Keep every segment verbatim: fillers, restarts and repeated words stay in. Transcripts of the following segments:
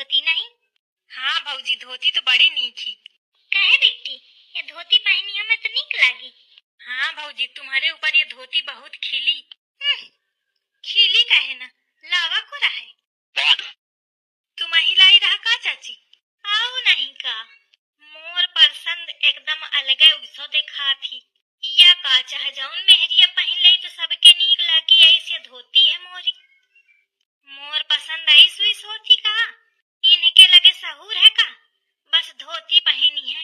धोती नहीं? हाँ भौजी, धोती तो बड़ी नीक ही। काहे बेटी, ये धोती पहिनी हमें तो नीक लागी। हाँ भौजी, तुम्हारे ऊपर ये धोती बहुत खिली। हम्म, खिली काहे ना, लावा को रहे। तुमही लाई रहा का चाची? आऊ नहीं का, मोर पसंद एकदम अलगे उइसो देखात ही। या का चाहे जौन मेहरिया पहिन ले तो सबके नीक लागी, ऐसे धोती है मोरी। मोर पसंद ऐस उइस होती का? इनके लगे सहूर है का? बस धोती पहिनी है।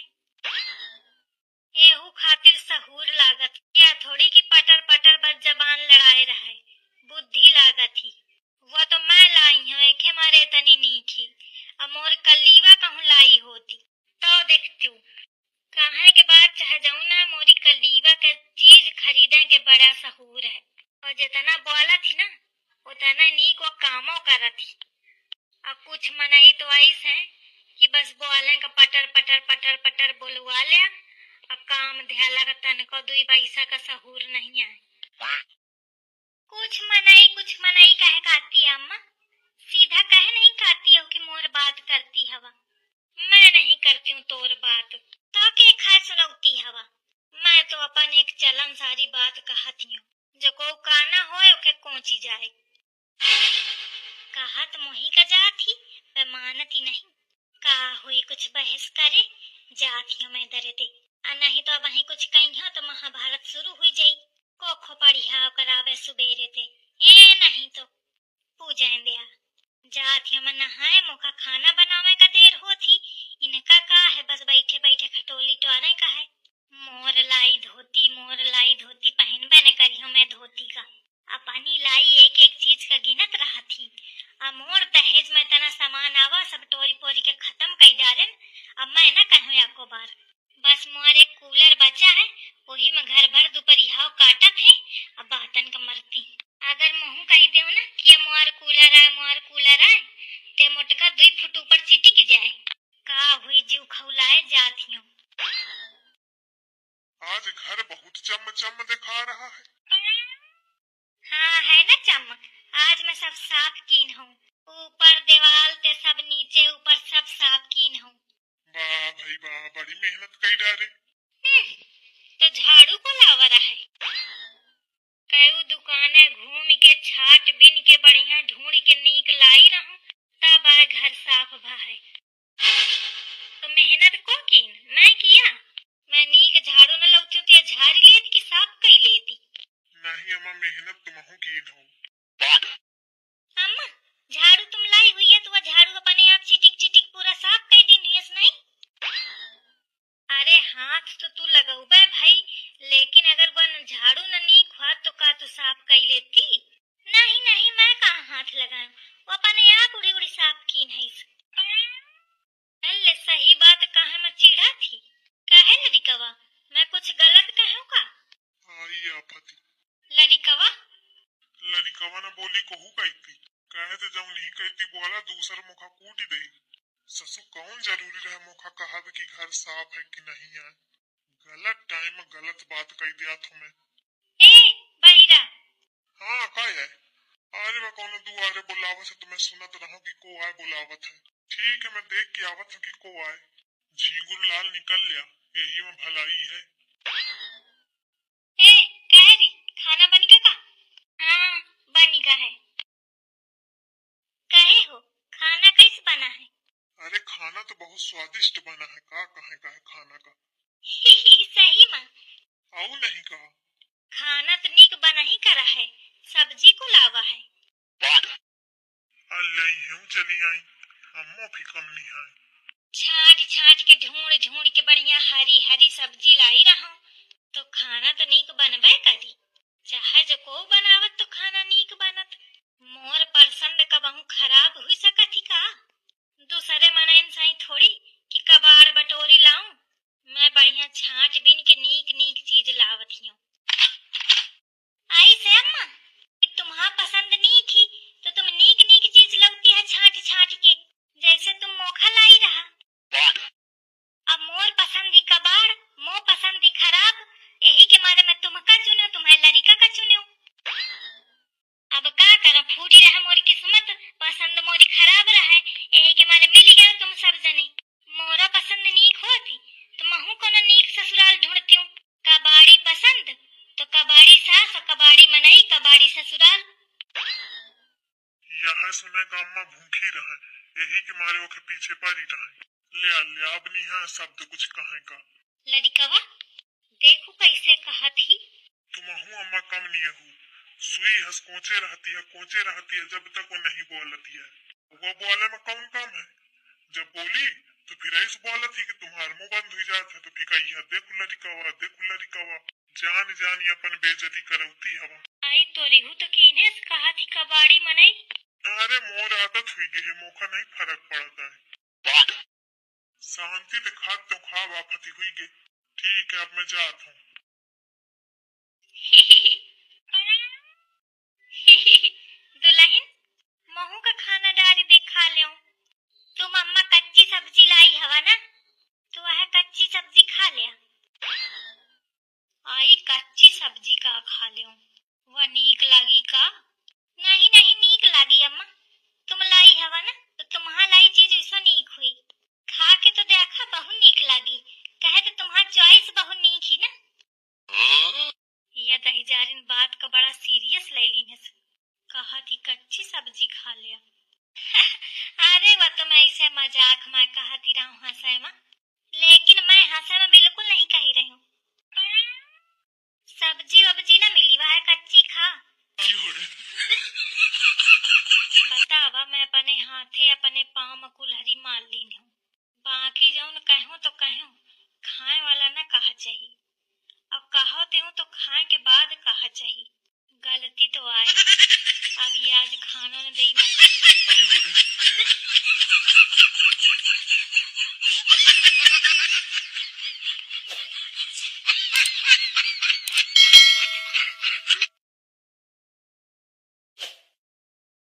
एहू खातिर सहूर लागत, या थोड़ी कि पटर पटर बस जबान लड़ाए रहे, बुद्धि लागत ही। वो तो मैं लाई हूँ, एके मारे तनी नीक ही। अब मोर कलीवा कहूँ लाई होती, तो देखतू। कहे के बाद चाहे जौना, मोरी कलीवा के चीज खरीदे के बड़ा सहूर है। और जितना बोलत ही ना, उतना नीक वो कामो करत ही। आ कुछ मनई तो ऐस हैं कि बस बोलें का पटर पटर पटर पटर बोलवा ले, आ काम ध्याला का तनको दुई पैसा का सहूर नहीं आए। कुछ मनई, कुछ मनई कहे काती अम्मा, सीधा कहे नहीं काती हो कि मोर बात करती हवा। मैं नहीं करती हूँ तोर बात, तो के खाए सुनौती हवा। मैं तो अपन एक चलन सारी बात कहत ही हूँ, जो को काना होए ओके कोची जाए। कहत मोही का जात ही, मैं मानत ही नहीं। का हुई कुछ बहस करे, जात ही मैं दरे दे। आ नहीं तो अब वहीं कुछ कही हो तो महाभारत शुरू हुई जाई। को खोपड़िया करावे सुबेरे ते। ए नहीं तो पूजें दिया। जात ही मैं नहाए, मोका खाना बनावे का देर होत ही। इनका का है, बस बैठे बैठे खटोली टोरे का है। मोर लाई धोती, मोर लाई धोती, पहिनबे न करी हमें धोती का। अपनी लाई एक एक चीज का गिनत रहत ही। आ मोर दहेज में तना सामान आवा, सब टोरी पोरी के खत्म कई डारेन। अब मैं न कहूँ एको बार। बस मोर एक कूलर बचा है, वही में घर भर दुपहरिया काटत है। अब बातन का मरती। अगर महू कही देव ना कि ये मोर कूलर आए, मोर कूलर आए, ते मोटका दुई फुट ऊपर चिटिक जाए। का हुई, जीव खौलाए जात ही हूँ। आज घर बहुत चम चम दिखा रहा है। हाँ, है ना चम। आज मैं सब साफ कीन हूँ। ऊपर दीवाल ते सब, नीचे ऊपर सब साफ कीन हूँ। वाह भाई वाह, बड़ी मेहनत कई डारे। हम्म, तो झाड़ू को लावा रहे। कई दुकाने घूम के छाट बिन के बढ़िया ढूंढ के नीक लाई रहूं, तब आए घर साफ भा है। तो मेहनत को कीन, मैं किया। मैं नीक झाड़ू न लौती तो ये झाड़ी लेती कि साफ कई लेती। नहीं अम्मा, मेहनत तुमहू कीन हो। अम्मा, झाड़ू तुम लाई हुई है तो वह झाड़ू अपने आप चिटिक चिटिक पूरा साफ कई दिन हुई नहीं? अरे हाथ तो तू लगौबे भाई, लेकिन अगर वह झाड़ू न नीक हुआ तो का तू साफ कई लेती? नहीं नहीं, मैं कहाँ हाथ लगाऊं, वो अपने आप उड़ी उड़ी साफ कीन है। अल्ले, सही बात काहे में चिढ़ा थी? काहे लड़िकवा? मैं कुछ गलत कहूँ का? आई आफती। लड़िकवा? लड़िकवा न बोली कहू कैती। कहे तो जौन ही कैती बोला, दूसर मुखा कूट दे। ससु कौन जरूरी रहे मुखा कहब कि घर साफ है कि नहीं है? गलत टाइम में गलत बात कह दिया तुम्हें। ए, बहिरा। हाँ, का है? अरे, वह कौनो दुआरे बुलावत है, तुम्हें सुनत रहो कि को आए बुलावत है। ठीक है, मैं देख के आवत हूँ कि को आए। झींगुर लाल निकल लिया, यही में भलाई है। ए, कहे री, खाना बन गया का? हाँ, बन गया है। कहे हो, खाना कैसे बना है? अरे, खाना तो बहुत स्वादिष्ट बना है, का कहे का है खाना का। सही में? आऊ नहीं का? खाना तो नीक बना ही करा है, सब्जी को लावा है। अल्ले, यूं चली आई, अम्मो भी कम नहीं है। छांट छांट के, ढूंढ ढूंढ के बढ़िया हरी हरी सब्जी लाई रहो, तो खाना तो नीक बनबे करी। चाहे जो को बनावत तो खाना नीक बनत। मोर पसंद कबहू खराब हुई सकत ही का? दूसरे मनइन साई थोड़ी कि कबाड़ बटोरी लाऊं। मैं बढ़िया छांट बीन के नीक नीक चीज लावत हियो। आई से अम्मा, कि तुम्हार पसंद नीक ही, तो तुम नीक नीक चीज लौती है छांट छांट के, जैसे तुम मोखा लाई रहा। अब मोर पसंद ही कबाड़, मोर पसंद ही खराब, यही के मारे मैं तुमका चुनो, तुम्हारे लड़िका का चुनो। अब का करा, फूटी रहा मोरी किस्मत, पसंद मोरी खराब रहे, यही के मारे जनी, मोरा पसंद नीक होती, तो महू कोनो नीक ससुराल ढूंढती हूँ। कबाड़ी पसंद, तो कबाड़ी सास और कबाड़ी मनई, कबाड़ी ससुराल। यह सुने का अम्मा भूखी रहे, यही के मारे ओके पीछे पड़ी रहे। ले आ, ले आ, अब नहीं है शब्द कुछ कहे का। लड़िकवा, देखू कैसे कहत ही। तुमहू अम्मा कम नहीं हू, सुई हस कोचे रहती है, कोचे रहती है, जब तक वो नहीं बोलती है। वो बोले में कौन काम है? जब बोली तो फिर ऐस बोलत ही कि तुम्हार मुंह बंद हुई जात है, तो फिर कही है, "देखू लड़िकवा, देखू लड़िकवा, जान जान ये अपन बेइज्जती करौती हवा।" आई तोरी हूँ तो कीने से कहा थी कबाड़ी मनई। अरे मोर आदत हुई गई है, मोखा नहीं फर्क पड़ता है। शांति से खात तो खावा फती हुई गई। ठीक है, अब मैं जात हूँ। दुल्हन, महू का खाना डारी दे खा लेऊ। तुम अम्मा कच्ची सब्जी लाई हवा ना, तो वह कच्ची सब्जी खा ले। आई कच्ची सब्जी का खा लेऊ, वह नीक लागी का? नहीं, नहीं नीक लागी अम्मा, तुम लाई हवा ना, तो तुम्हार लाई चीज ऐसा नीक हुई। खा के तो देखा, बहुत नीक लागी। कहे तो तुम्हार choice बहुत नीक ही ना। या दहिजारिन बात का बड़ा serious ले लीन है। कहा थी कच्ची सब्जी खा लिया। अरे वह तो मैं ऐसे मजाक में कहती रहूं हंसे में, लेकिन मैं हंसे में बिल्कुल नहीं कही रही हूँ। सब्जी वब्जी ना मिली, वह कच्ची खा। बतावा, मैं अपने हाथे अपने पाँव में कुल्हरी मार लीन हूँ। बाकी जौन कहूँ तो कहूँ, खाए वाला ना कहा चाही, और कहो तेहूँ तो खाए के बाद कहा चाही। गलती तो आए, अब ये आज खाना न देई मत।